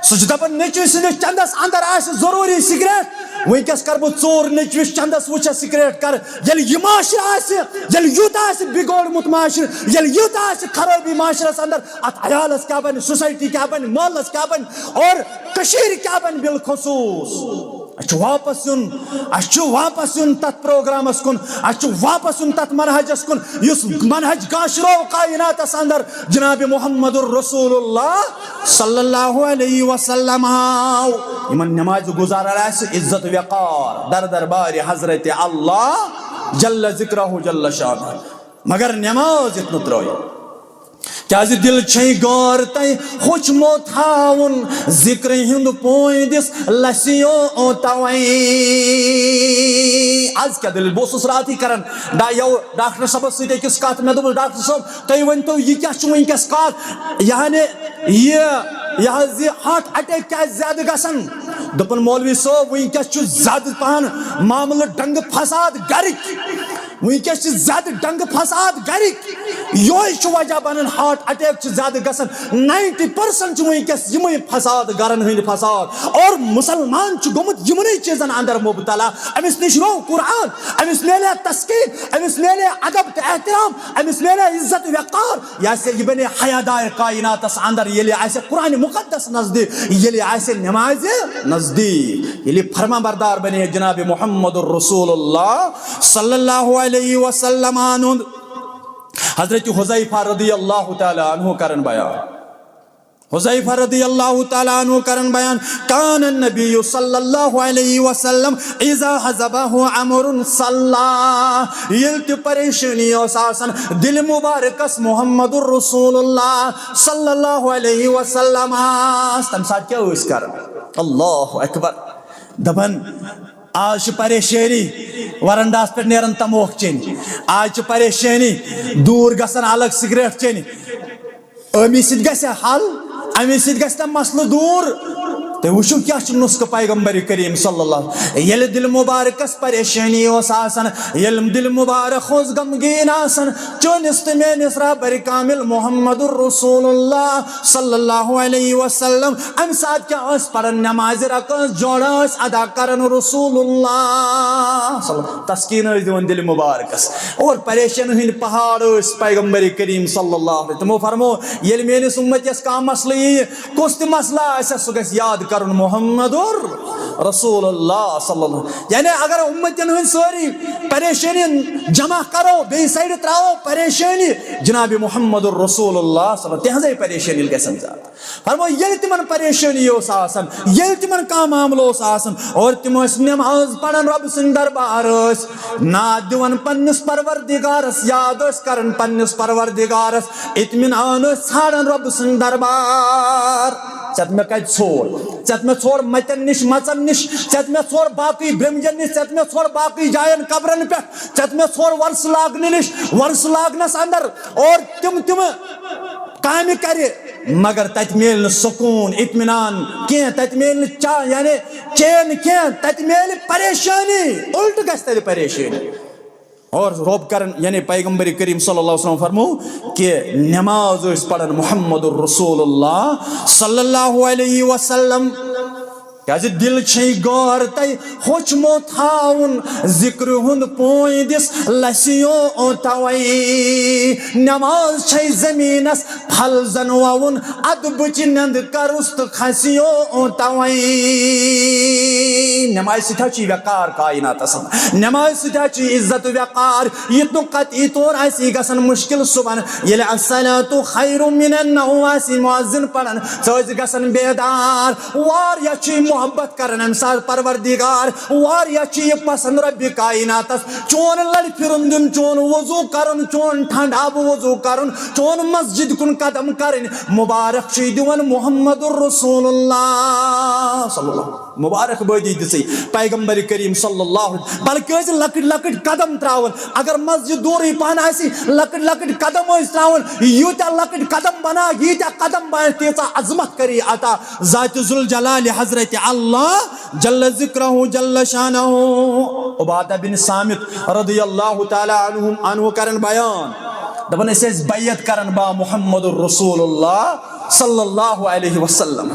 سُہ چھُ دپان، نیٚچوِ سٕنٛدِس چندس اندر آسہِ ضروٗری سگریٹ۔ وٕنکیٚس کر بہٕ ژوٗر، نیٚچوِس چندس وٕچھس سگریٹ کر۔ ییٚلہِ یہِ معاشرٕ آسہِ، ییٚلہِ یوٗتاہ آسہِ بِگوڑمُت معاشرٕ، ییٚلہِ یوٗتاہ آسہِ خرٲبی معاشرس اندر، اتھ عیالس کیٛاہ بنہِ، سوسایٹی کیٛاہ بنہِ، محلس کیٛاہ بنہِ، اور کٔشیٖرِ کیٛاہ بنہِ بالخصوٗص؟ اسہِ چھُ واپس یُن، اسہِ چھُ واپس یُن تتھ پروگرامس کُن، اسہِ چھُ واپس یُن تتھ منہجس کُن، یُس منہج کاشرو کائناتس اندر جناب محمد رسول اللہ صلی اللہ علیہ وسلم آو۔ یِمن نمازِ گُزاران آسہِ عزت وقار در دربارِ حضرت اللہ جل ذکرہ جل شانہ، مگر نماز یتھ نہٕ ترٲیِو۔ کیازِ دِل چھے غٲر تۄہہِ ہوٚچھمُت تھاوُن، ذِکرِ ہُنٛد پویندِس لَسیو توے۔ از کیٛاہ دٔلیٖل؟ بہٕ اوسُس راتھٕے کران ڈا-، یَو ڈاکٹر صٲبَس سۭتۍ أکِس کَتھ، مےٚ دوٚپُس، "ڈاکٹر صٲب، تُہۍ ؤنۍ تو، یہِ کیٛاہ چھُ وٕنکیٚس کَتھ؟ یعنی یہِ، یہِ حظ یہِ ہارٹ اٹیک کیٛازِ زیادٕ گژھان؟" دوٚپُن، "مولوی صٲب، وٕنکیٚس چھُ زیادٕ پَہَن معاملہٕ ڈنٛگہٕ فساد گَرِکۍ۔" وٕنکیٚس چھِ زیادٕ ڈنٛگہٕ فساد گَرِکۍ۔ یِہوٚے چھُ وجہ بنان ہارٹ اٹیک چھِ زیادٕ گژھان۔ ناینٹی پٔرسنٹ چھِ وٕنکیٚس یِمَے فساد، گَرَن ہٕنٛدۍ فساد۔ اور مُسلمان چھُ گوٚمُت یِمنٕے چیٖزَن اندر مُبتلا۔ أمِس نِش روو قرآن، أمِس میلے تسکین، أمِس میلے ادب تہٕ احترام، أمِس میلے عزت وقار۔ یہِ آسہِ، یہِ بنے حیادار کائناتس اندر، ییٚلہِ آسہِ قرآن مقدس نزدیٖک، ییٚلہِ آسہِ نمازِ نزدیٖک، ییٚلہِ فرما بردار بنے جناب محمد رسول اللہ صلی اللہ علیہ وسلم۔ حضرت حذیفہ رضی اللہ تعالیٰ عنہ کرن بیان۔ حذیفہ رضی اللہ تعالیٰ عنہ کرن بیان، کان النبی صلی اللہ علیہ وسلم اذا حزبہ امر صلی۔ ییٚلہِ تہِ پریشٲنی ٲس آسان دِلہِ مُبارکس محمد رسول اللہ صلی اللہ علیہ وسلم آس، تمہِ ساتہٕ کیٛاہ ٲسۍ کران؟ اللہ اکبر۔ دپان، آز چھِ پریشٲنی، ورنڈاہس پٮ۪ٹھ نیران تموکھ چیٚنۍ، آز چھِ پریشٲنی، دوٗر گژھان الگ سگریٹ چیٚنۍ۔ اَمی سۭتۍ گژھِ حل، اَمی سۭتۍ گژھِ نہ مسلہٕ دوٗر۔ تُہۍ وٕچھِو کیٛاہ چھُ نُسخہٕ پیغمبر کریم صلی اللہ۔ ییٚلہِ دِل مُبارکس پریشٲنی اوس آسان، ییٚلہِ دِل مُبارک اوس غمگیٖن آسان، چٲنِس تہٕ میٲنِس رہبر کامل محمد رسول اللہ صلی اللہ علیہ وسلم، اَمہِ ساتہٕ کیٛاہ ٲسۍ پران؟ نمازِ رکٲژ جوڑا ٲسۍ ادا کران رسول اللہ صلی اللہ، تسکیٖن ٲسۍ دِوان دِلہِ مُبارکس۔ اور پریشٲنی ہٕنٛدۍ پہاڑ ٲسۍ پیغمبر کریم صلی اللہ علیہ۔ تِمو فرمو، ییٚلہِ میٲنِس اُمتس کانٛہہ مسلہٕ ییہِ، کُس تہِ مسلہٕ آسہِ، سُہ گژھِ یاد کرُن محمد رسول اللہ صلی اللہ۔ یعنی اگر اُمتن ہٕنٛدۍ سٲری پریشٲنی جمع کرو، بیٚیہِ سایڈٕ ترٛاوو پریشٲنی، جناب محمد رسول اللہ صلی اللہ، تِہنٛزے پریشٲنی گژھن زیادٕ۔ فرمو، ییٚلہِ تِمن پریشٲنی اوس آسان، ییٚلہِ تِمن کانٛہہ معاملہٕ اوس آسان، اور تِم ٲسۍ نماز پران، رۄب سٕنٛدۍ دربار ٲسۍ ناد دِوان پننِس پروردگارس، یاد ٲسۍ کران پننِس پروردگارس، اطمینان ٲسۍ ژھانڈان رۄب سٕنٛدۍ دربار۔ ژےٚ مےٚ کتہِ ژھور؟ ژےٚ مےٚ ژھور متٮ۪ن نِش، مژن نِش، ژےٚ مےٚ ژھور باقٕے برمجن نِش، ژےٚ مےٚ ژھور باقٕے جاین، قبرن پٮ۪ٹھ، ژےٚ مےٚ ژھور ورسہٕ لاگنہٕ نِش، ورسہٕ لاگنس اندر، اور تِم تِم کامہِ کرِ، مگر تتہِ میلہِ نہٕ سکوٗن، اطمینان کینٛہہ، تتہِ میلہِ نہٕ چا-، یعنی چین کینٛہہ، تتہِ میلہِ پریشٲنی، الٹہٕ گژھِ تتہِ پریشٲنی۔ اور رۄب کرن، یعنی پیغمبر کریم صلی اللہ علیہ وسلم فرمو کہ نماز ٲسۍ پران محمد رسول اللہ صلی اللہ علیہ وسلم۔ کیازِ دِل چھے غٲر تۄہہِ ہوٚچھمُت تھاوُن، ذِکرِ ہُنٛد پویہِ دِس لَسیو توے۔ نماز چھے زٔمیٖنَس پھل زَن وَوُن، اَدٕ بٕچہِ نٮ۪نٛد کَرُس تہٕ کھسیو توے۔ نمازِ سۭتۍ حظ چھُ یہِ وقار کائناتَس منٛز۔ نمازِ سۭتۍ حظ چھُ یہِ عزت وقار۔ یہِ نہٕ قطعی طور آسہِ یہِ گژھان مُشکِل صُبحن، ییٚلہِ الصلاۃ خیر من النوم آسہِ مُؤذِن پَران، ژٕ ٲسۍ گژھان بیدار۔ واریاہ چھُ یہِ محبت کران امہِ ساتہٕ پروردگار، واریاہ چھُ یہِ پسند ربِ کائناتس۔ چون لڑِ پھرُن دیُن، چون وضو کرُن، چون ٹھنڈ آبہٕ وضو کرُن، چون مسجد کُن قدم کرٕنۍ، مبارک چھُ یہِ دِوان محمد رسول اللہ صلی اللہ۔ مبارک بٲدی دِژٕے پیغمبر کریم صلی اللہ علیہ وسلم۔ بلکہِ ٲسۍ لۄکٕٹۍ لۄکٕٹۍ قدم تراوان۔ اگر مسجد دوٗرٕے پہن آسہِ، لۄکٕٹۍ لۄکٕٹۍ قدم ٲسۍ تراوان۔ یوٗتاہ لۄکٕٹۍ قدم بنا، ییٖتیٛاہ قدم بنایَس، تیٖژاہ عظمت کری عطا ذات ذوالجلال حضرت اللہ جل ذکرہ جل شانہ۔ عبادہ بن صامت رضی اللہ تعالیٰ عنہ عنہ کران بیان، دپان، أسۍ ٲسۍ بیعت کران با محمد رسول اللہ صلی اللہ علیہ وسلم،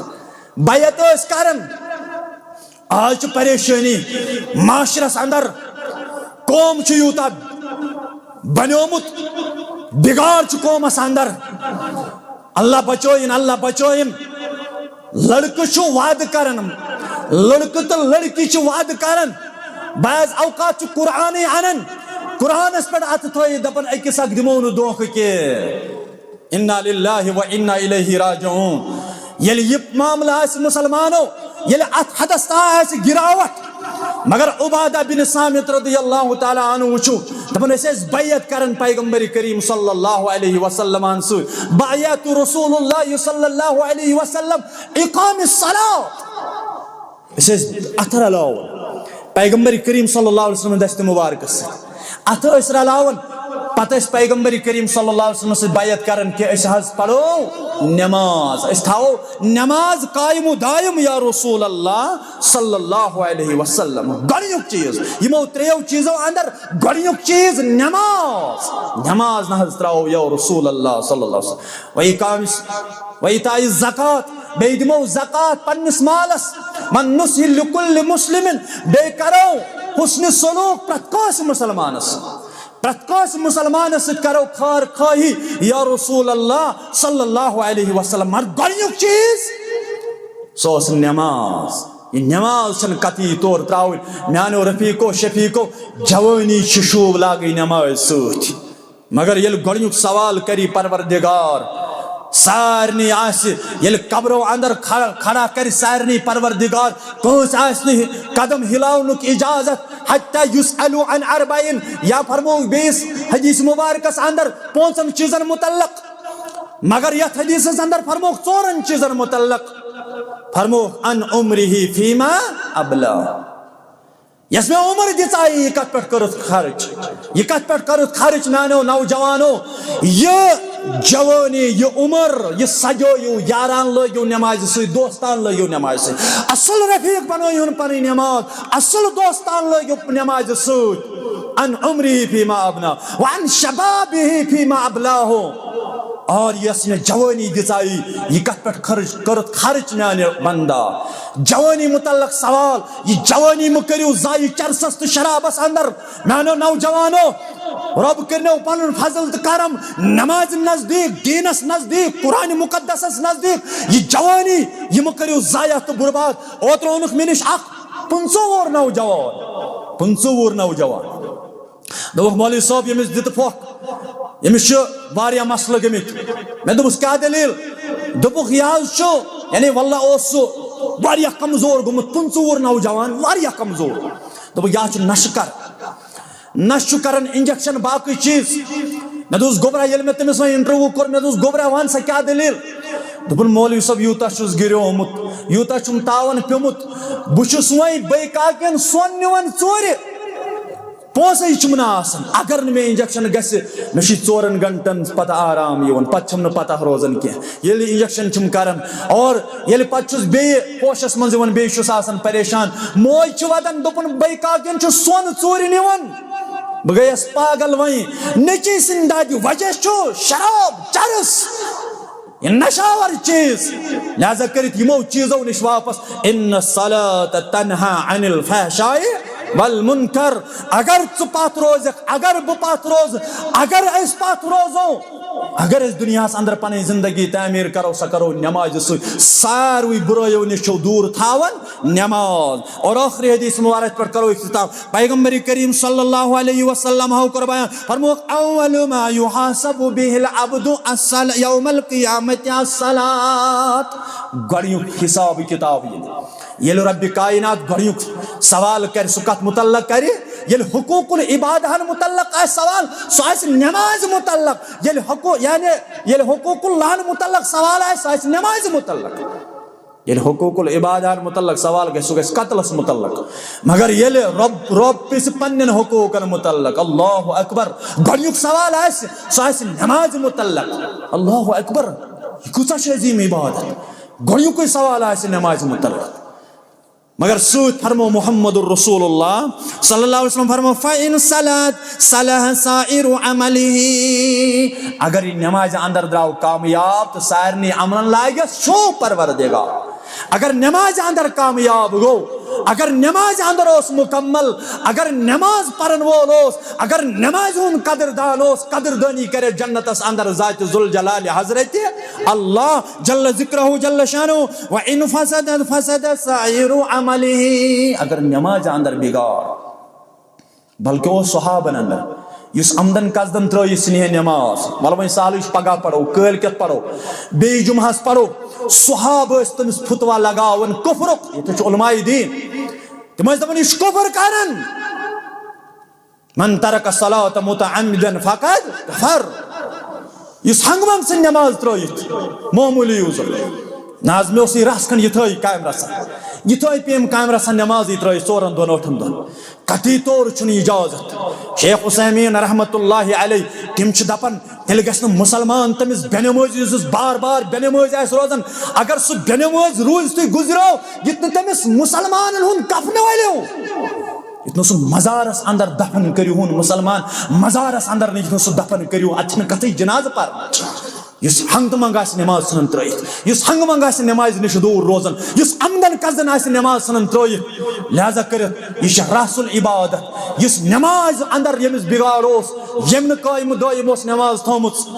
بیعت ٲسۍ کران۔ آز چھِ پریشٲنی معاشرس اندر، قوم چھُ یوٗتاہ بنیومُت، بگاڑ چھُ قومس اندر۔ اللہ بچٲیِن، اللہ بچٲیِن۔ لڑکہٕ چھُ وعدٕ کران، لڑکہٕ تہٕ لڑکی چھِ وعدٕ کران۔ بعض اوقات چھُ قرآنٕے انان، قرآنس پٮ۪ٹھ اتھٕ تھٲیِتھ دپان، أکِس اکھ دِمو نہٕ دھوکہٕ کینٛہہ۔ انا للہ و انا الیہ راجعون۔ ییٚلہِ یہِ معاملہٕ آسہِ مُسلمانو، ییٚلہِ اتھ حدس تام آسہِ گراوٹ، مگر عبادہ بن صامت رضی اللہ تعالیٰ عنہ وٕچھو، دپان، أسۍ ٲسۍ بیعت کران پیغمبر کریم صلی اللہ علیہ وسلم سۭتۍ، بیعت رسول اللہ صلی اللہ علیہ وسلم اقام الصلاۃ۔ أسۍ ٲسۍ اتھٕ رلاوان پیغمبر کریم صلی اللہ علیہ وسلم دستِ مبارکس سۭتۍ۔ اتھٕ ٲسۍ رلاوان، پتہٕ ٲسۍ پیغمبر کریم صلی اللہ علیہ وسلم سۭتۍ بیعت کران کہِ أسۍ حظ پرو نماز، أسۍ تھاوو نماز قائم و دائم یا رسول اللہ صلی اللہ علیہ وسلم۔ گۄڈنیُک چیٖز، یِمو ترٛیٚیو چیٖزو اندر گۄڈنیُک چیٖز نماز، نماز نہ حظ ترٛاوو یا رسول اللہ صلی اللہ علیہ وسلم۔ و اقام و ایتاء الزکات، بیٚیہِ دِمو زکات پننِس مالس، من نصح لکل مسلم، بیٚیہِ کرو حسن سلوک پرٛٮ۪تھ کٲنٛسہِ مُسلمانس، پرٛٮ۪تھ کٲنٛسہِ مُسلمانس سۭتۍ کرو خٲر خواہی یا رسول اللہ صلی اللہ علیہ وسلم۔ مگر گۄڈنیُک چیٖز، سۄ ٲس نٮ۪ماز۔ یہِ نٮ۪ماز چھنہٕ قطعی طور ترٛاوٕنۍ۔ میانیو رفیقو شفیقو، جوٲنی چھِ شوٗب لاگٕنۍ نٮ۪مازِ سۭتۍ۔ مگر ییٚلہِ گۄڈنیُک سوال کری پروردگار، سارنٕے آسہِ، ییٚلہِ قبرو اندر کھڑا، کھڑا کرِ سارنٕے پروردگار، کٲنٛسہِ آسہِ نہٕ قدم ہلاونُک اجازت، حتیٰ یسألوا عن اربعین، یا فرمووُکھ بیٚیِس حدیث مبارکس اندر پانٛژن چیٖزن متعلق، مگر یتھ حدیثس اندر فرمووُکھ ژورن چیٖزن متعلق، فرمووُکھ عن عمرہ فیما ابلا۔ یۄس مےٚ عمر دِژایہِ، یہِ کتھ پٮ۪ٹھ کٔرٕتھ خرٕچ؟ یہِ کتھ پٮ۪ٹھ کٔرٕتھ خرٕچ، میانیو نوجوانو؟ یہِ جوٲنی، یہِ عمر، یہِ سجٲیِو، یاران لٲگِو نمازِ سۭتۍ، دوستان لٲگِو نمازِ سۭتۍ۔ اصل رفیق بنٲیِو پنٕنۍ نماز، اصل دوستان لٲگِو نمازِ سۭتۍ۔ عن عمرہ فیما ابنا وعن شبابہ فیما ابلاہ۔ اور یۄس مےٚ جوٲنی دِژایہِ، یہِ کتھ پٮ۪ٹھ خرٕچ کٔرٕتھ خرٕچ میانہِ بندا؟ جوٲنی متعلق سوال، یہِ جوٲنی مہٕ کٔرِو ضایع چرسس تہٕ شرابس اندر۔ میانیو نوجوانو، رۄب کٔرنو پنُن فضل تہٕ کرم، نمازِ نزدیٖک، دیٖنس نزدیٖک، قرآنِ مقدسس نزدیٖک۔ یہِ جوٲنی، یہِ مہٕ کٔرِو ضایع تہٕ برباد۔ اوترٕ اوٚنُکھ مےٚ نِش اکھ پٕنٛژٕہ وُہُر نوجوان، پٕنٛژٕہ وُہُر نوجوان۔ دوٚپُکھ، "مولوی صٲب، ییٚمِس دِتہٕ پھۄکھ، ییٚمِس چھِ واریاہ مسلہٕ گٔمٕتۍ۔" مےٚ دوٚپُس، "کیٛاہ دٔلیٖل؟" دوٚپُکھ، "یہِ حظ چھُ، یعنی واللہ اوس سُہ واریاہ کمزور گوٚمُت، پٕنٛژٕہ وُہُر نوجوان، واریاہ کمزور۔" دوٚپُکھ، "یا چھُ نشہٕ کران، نشہٕ چھُ کران، انجیکشن، باقٕے چیٖز۔" مےٚ دوٚپُس، "گوٚبرا، ییٚلہِ مےٚ تٔمِس وۄنۍ انٹرویو کوٚر، مےٚ دوٚپُس، 'گوٚبرا، وَن سا کیٛاہ دٔلیٖل؟'" دوٚپُن، "مولوی صٲب، یوٗتاہ چھُس گِریومُت، یوٗتاہ چھُم تاوَن پیوٚمُت، بہٕ چھُس وۄنۍ بٔے کاکٮ۪ن سۄن نِوان ژوٗرِ۔" پونٛسَے چھُم نہٕ آسان۔ اگر نہٕ مےٚ انجیکشن گژھِ، مےٚ چھُ ژورن گھنٹن پتہٕ آرام یِوان، پتہٕ چھَم نہٕ پتہ روزان کینٛہہ۔ ییٚلہِ انجیکشن چھُم کران اور ییٚلہِ پتہٕ چھُس بیٚیہِ ہوشس منٛز یِوان، بیٚیہِ چھُس آسان پریشان۔ موج چھِ ودان، دوٚپُن، "بٔے کاکٮ۪ن چھُ سۄن ژوٗرِ نِوان۔" بہٕ گٔیَس پاگل وۄنۍ۔ نیٚچی سٕنٛدِ دادِ وجہ چھُ شراب، چرس۔ یہِ نشاور چیٖز۔ لہذا کٔرِتھ یِمو چیٖزو نِش واپس۔ ان الصلاۃ تنہا عن الفحشاء والمنکر۔ اگر ژٕ پتھ روزکھ، اگر بہٕ پتھ روزٕ، اگر أسۍ پتھ روزو، اگر أسۍ دُنیاہس اندر پنٕنۍ زندگی تعمیٖر کرو، سۄ کرو نمازِ سۭتۍ۔ ساروٕے بُرٲیو نِش چھو دوٗر تھاوان نماز۔ اور ٲخری حدیث مبارک پٮ۪ٹھ کرو اختتام۔ پیغمبر کریم صلی اللہ علیہ وسلم ہو کوٚر بیان، فرمووُکھ، "اول ما یحاسب به العبد الصل-، یوم القیامت الصلاۃ"۔ گۄڈنیُک حساب کتاب ییٚلہِ، ییٚلہِ رب کائنات گۄڈنیُک سوال کرِ، سُہ کتھ متعلق کرِ؟ ییٚلہِ حقوق العباد ہن متعلق آسہِ سوال، سُہ آسہِ نماز متعلق۔ ییٚلہِ حقوق، یعنی ییٚلہِ حقوق اللہن متعلق سوال آسہِ، سُہ آسہِ نماز متعلق۔ ییٚلہِ حقوق العبادن متعلق سوال گژھِ، سُہ گژھِ قتلس متعلق۔ مگر ییٚلہِ رب، رب پرژھِ پننٮ۪ن حقوقن متعلق، اللہ اکبر، گۄڈنیُک سوال آسہِ، سُہ آسہِ نمازِ متعلق۔ اللہ اکبر، یہِ کۭژاہ چھِ عظیٖم عبادت۔ گۄڈنیُکُے سوال آسہِ نمازِ متعلق۔ مگر سۭتۍ فرمو محمد رسول اللہ صلی اللہ علیہ وسلم فرمو، فَإِن صَلَحَتْ صَلَحَ سَائِرُ عَمَلِهِ۔ اگر یہِ نمازِ اندر درٛاو کامیاب تہٕ سارنٕے عملن لاگٮ۪س سون پروردگار۔ اگر نمازِ اندر کامیاب گوٚو، اگر نمازِ اندر اوس مکمل، اگر نماز پرن وول اوس، اگر نمازِ ہُنٛد قدر دان اوس، قدر دٲنی کرِ جنتس اندر ذاتِ ذوالجلالِ حضرتِ اللہ جل ذکرہ جل شانہ، وَإِن فَسَدَتْ فَسَدَ سَائِرُ عَمَلِهِ۔ اگر نمازِ اندر بگاڑ، بلکہ اوس صحابن اندر، یُس عمدن قصدن ترٲیِتھ ژھٕنہِ ہے نماز، وَلہٕ وۄنۍ سہلٕے چھُ، پگاہ پرو، کٲلۍ کٮ۪تھ پرو، بیٚیہِ جمعہس پرو۔ صحابہٕ ٲسۍ تٔمِس فتویٰ لگاوان کفرُک، ییٚتہِ چھُ علماء دین، تِم ٲسۍ دپان، یہِ چھُ کفر کران۔ مَن تَرَکَ الصَّلَاةَ مُتَعَمِّدًا فَقَدْ كَفَرَ۔ یُس ہنگہٕ منگہٕ ژھٕنہِ نماز ترٲیِتھ، معموٗلی یوٗزر۔ نہ حظ، مےٚ اوس یہِ رژھ کھنڈ یِتھٲے کامہِ رژھا، یِتھٲے پیٚیِم کامہِ رژھا نمازٕے ترٲیِتھ ژورن دۄہن ٲٹھن دۄہن۔ قطعی طور چھُنہٕ اجازت۔ شیخ عثیمین رحمتہ اللہ علیہ، تِم چھِ دپان، تیٚلہِ گژھِ نہٕ مُسلمان تٔمِس بے نمٲزی یُس بار بار بے نمٲزۍ آسہِ روزان، اگر سُہ بے نمٲزۍ روٗزتھٕے گُزریو، یُتھ نہٕ تٔمِس مُسلمانن ہُنٛد کفنہٕ ولیو، یُتھ نہٕ سُہ مزارس اندر دفن کٔرِہون مُسلمان، مزارس اندر نہٕ یُتھ نہٕ سُہ دفن کٔرِو، اتھ چھنہٕ کتھٕے جنازٕ پرنٕچ۔ یُس ہنگہٕ منگہٕ آسہِ نماز ژھٕنان ترٲیِتھ، یُس ہنگہٕ منگہٕ آسہِ نمازِ نِش دوٗر روزان، یُس عمدن قصدن آسہِ نماز ژھٕنان ترٲیِتھ، لہذا کٔرِتھ یہِ چھِ رأس العبادت۔ یُس نماز اندر ییٚمِس بگاڑ اوس، ییٚمۍ نہٕ قٲیمہٕ دٲیِم اوس نماز تھٲومٕژ،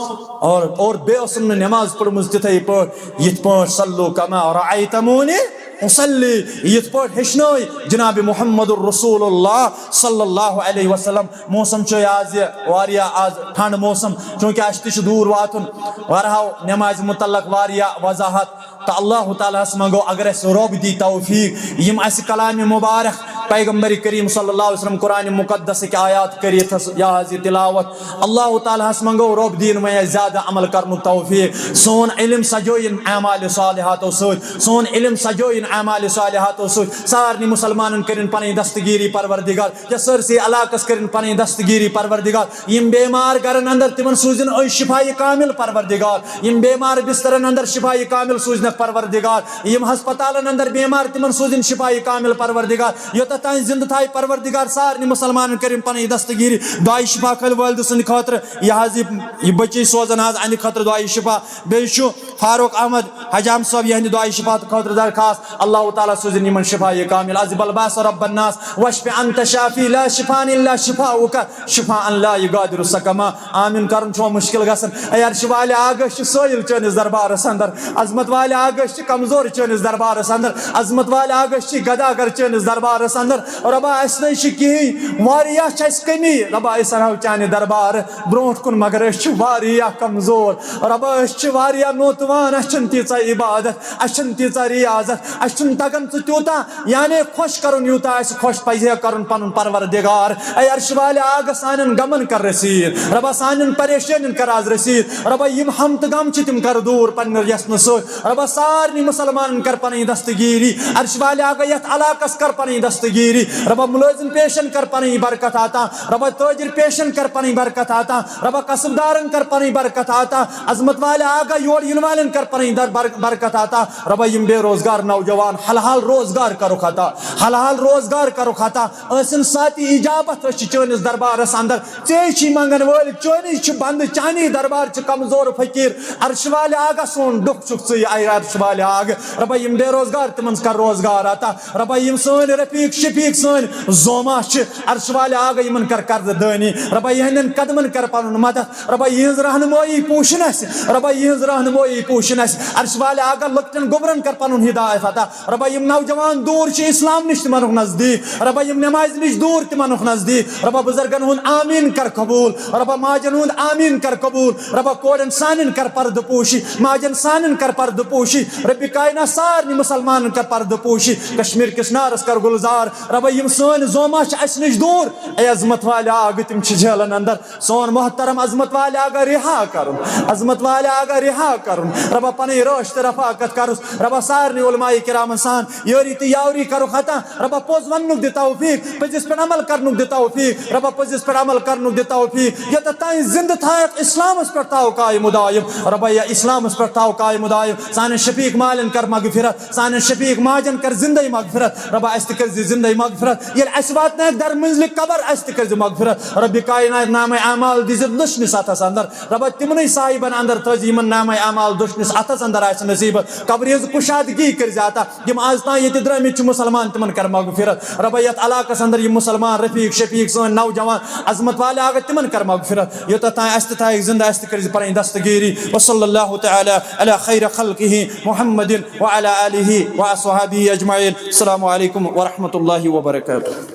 اور اور بیٚیہِ ٲسٕم نہٕ نماز پٔرمٕژ تِتھے پٲٹھۍ یِتھ پٲٹھۍ صلوا کما رأیتمونی اصلی، یِتھ پٲٹھۍ ہیٚچھنٲے جناب محمد رسول اللہ صلی اللہ علیہ وسلم۔ موسم چھُ آز یہِ واریاہ، آز ٹھنڈ موسم، چونکہ اَسہِ تہِ چھُ دوٗر واتُن، ورہاو نمازِ متعلق واریاہ وضاحت۔ تہٕ اللہ تعالیٰ ہس منٛگو اگر اَسہِ رۄب دی توفیق، یِم اَسہِ کلامِ مبارک پیغمبر کریم صلی اللہ علیہ وسلم قرآن مقدس کی آیات کٔرِتھ یا حظ یہِ تلاوت، اللہ تعالیٰ ہس منٛگو رۄب دِیِن وۄنۍ اَسہِ زیادٕ عمل کرنُک توفیق۔ سون علم سجٲیِن اعمال صالحاتو سۭتۍ، سون علم سجٲیِن اعمال صالحاتو سۭتۍ۔ سارنٕے مسلمانن کٔرِن پنٕنۍ دستگیری پروردگار، یا سٲرسٕے علاقس کٔرِن پنٕنۍ دستگیری پروردگار۔ یِم بیمار گرن اندر تِمن سوٗزِن أے شفایہِ کامل پروردگار۔ یِم بیمار بسترن اندر شفایہِ کامل سوٗزنکھ پروردگار۔ یِم ہسپتالن اندر بیمار تِمن سوٗزِن شفایہِ کامل پروردگار۔ یوٚتتھ تام زندٕ تھایہِ پروردگار، سارنٕے مسلمانن کٔرِن پنٕنۍ دستگیری۔ دعایہِ شفا کھٲلۍ والدٕ سٕنٛدِ خٲطرٕ۔ یہِ حظ یہِ، یہِ بچی سوزان حظ اَنہِ خٲطرٕ دعایہِ شفا۔ بیٚیہِ چھُ فاروق احمد حجام صٲب، یِہنٛدِ دعایہِ شفا خٲطرٕ درخواست۔ اللہ تعالیٰ سوٗزِن یِمن شفایہِ کامل۔ عذب الباس رب الناس واشف انت شافی لا شفاء الا شفاؤک شفاء لا یغادر سقما۔ آمین کرُن چھُ مشکل گژھان۔ اے عرش والے آگ، أسۍ چھِ سٲیِل چٲنِس دربارس اندر۔ عظمت والے آگ، أسۍ چھِ کمزور چٲنِس دربارس اندر۔ عظمت والے آگ، أسۍ چھِ گداگر چٲنِس دربارس اندر۔ رۄبا، اَسہِ نَے چھِ کِہیٖنۍ، واریاہ چھِ اَسہِ کٔمی۔ رۄبا، أسۍ اَنہو چانہِ دربار برونٛٹھ کُن، مگر أسۍ چھِ واریاہ کمزور۔ رۄبا، أسۍ چھِ واریاہ نوتوان، اَسہِ چھَنہٕ تیٖژاہ عبادت، اَسہِ چھَنہٕ تیٖژاہ ریاضت، اَسہِ چھُنہٕ تَگان ژٕ تیوٗتاہ یعنی خۄش کرُن یوٗتاہ اَسہِ خۄش پَزِ ہے کرُن پَنُن پروردگار۔ اے عرش والے آگ، سانٮ۪ن غمن کر رسیٖد۔ رۄبا، سانٮ۪ن پریشٲنین کر آز رسیٖد۔ رۄبا، یِم ہم تہٕ غم چھِ تِم کر دوٗر پننہِ یژھنہٕ سۭتۍ۔ رۄبا، سارنٕے مسلمانن کر پنٕنۍ دستگیٖری۔ عرش والے آگ، یتھ علاقس کر پنٕنۍ دستگیٖری۔ رۄبا، مُلٲزِم پیشن کر پنٕنۍ برکت عطا۔ رۄبا، تٲجِر پیشن کر پنٕنۍ برکت عطا۔ رۄبا، کسب دارن کر پنٕنۍ برکت عطا۔ عظمت والے آگ، یور یِنہٕ والٮ۪ن کر پنٕنۍ در-، بر-، برکت عطا۔ رۄبا، یِم بے روزگار نوجوان، حلال روزگار کرُکھ عطا، حلال روزگار کرُکھ عطا۔ ٲسِن ساتِ اجابت، أسۍ چھِ چٲنِس دربارس اندر، ژے چھِ منگن وٲلۍ، چٲنی چھِ بندٕ، چانی دربار چھِ کمزور فقیٖر۔ عرش والے آگا، سون ڈُکھ چھُکھ ژٕے، اے عرش والے آگ۔ رۄبا، یِم بے روزگار، تِمن کر روزگار عطا۔ رۄبا، یِم سٲنۍ رفیق شفیق سٲنۍ زوما چھِ، عرش والے آگا، یِمن کر قرضہٕ دٲنی۔ رۄبا، یِہنٛدٮ۪ن قدمن کر پنُن مدد۔ رۄبا، یِہٕنٛز رہنمٲیی پوٗشِن اَسہِ۔ رۄبا، یِہٕنٛز رہنمٲیی پوٗشِن اَسہِ۔ عرش والے آگا، لۄکٹٮ۪ن گوٚبرن کر پنُن ہدایت عطا۔ رۄبا، یِم نوجوان دوٗر چھِ اسلام نِش، تِمن رُکھ نزدیٖک۔ رۄبا، یِم نمازِ نِش دوٗر، تِمن رُکھ نزدیٖک۔ رۄبا، بُزرگن ہُنٛد آمیٖن کر قبوٗل۔ رۄبا، ماجن ہُنٛد آمیٖن کر قبوٗل۔ رۄبا، کورٮ۪ن سانٮ۪ن کر پردٕ پوشی، ماجن سانٮ۪ن کر پردٕ پوشی۔ رۄبِ کاینات، سارنٕے مسلمانن کر پردٕ پوشی۔ کشمیر کِس نارس کر گُلزار۔ رۄبا، یِم سٲنۍ زوما چھِ اَسہِ نِش دوٗر، اے عظمت والے آگہٕ، تِم چھِ جیلن اندر۔ سون محترم عظمت والے آگا رہا کرُن، عظمت والے آگا رہا کرُن، رۄبا پنٕنۍ رٲچھ تہٕ رفاقت کرُس۔ رۄبا سارنٕے علماء کرامن سان یٲری تہٕ یاوری کرُکھ عطا۔ رۄبا پوٚز وننُک دِ توفیق، پٔزِس پٮ۪ٹھ عمل کرنُک دِ توفیق۔ رۄبا پٔزِس پٮ۪ٹھ عمل کرنُک دِ توفیق۔ یوٚتتھ تام زندٕ تھایَکھ اسلامس پٮ۪ٹھ تھاو قائم و دائم۔ رۄبا یا اسلامس پٮ۪ٹھ تھاو قائم و دائم۔ سانٮ۪ن شفیق مالٮ۪ن کر مغفرت، سانٮ۪ن شفیق ماجن کر زندے مغفرت۔ رۄبا اسہِ تہِ کٔرزِ زندے مغفرت۔ ییٚلہِ اسہِ واتنایَکھ در منزلِ قبر، اسہِ تہِ کٔرزِ مغفرت۔ رۄبِ کائنات نامہ اعمال دِزِ دٔچھنِس اتھس اندر۔ رۄبا تِمنٕے صاحبن اندر تھٲوزِ یِمن نامہ اعمال دٔچھنِس اتھس اندر آسہِ نصیب۔ قبرِ ہٕنٛز کُشادگی کٔرزِ عطا۔ یِم آز تام ییٚتہِ درٛٲمٕتۍ چھِ مُسلمان، تِمن کر مغفرت۔ رۄبا یتھ علاقس اندر یِم مُسلمان رفیق شفیق سٲنۍ نوجوان عظمت والے آگا، تِمن کر مغفرت۔ یوٚتتھ تام اسہِ تہِ تھایَکھ زندٕ، اسہِ تہِ کٔرزِ پنٕنۍ دستگیری۔ وصلی اللہ تعالی علی خیر خلقہ محمد وعلی آلہ واصحابہ اجمعین۔ السلام علیکم ورحمۃ اللہ وبرکاتہ۔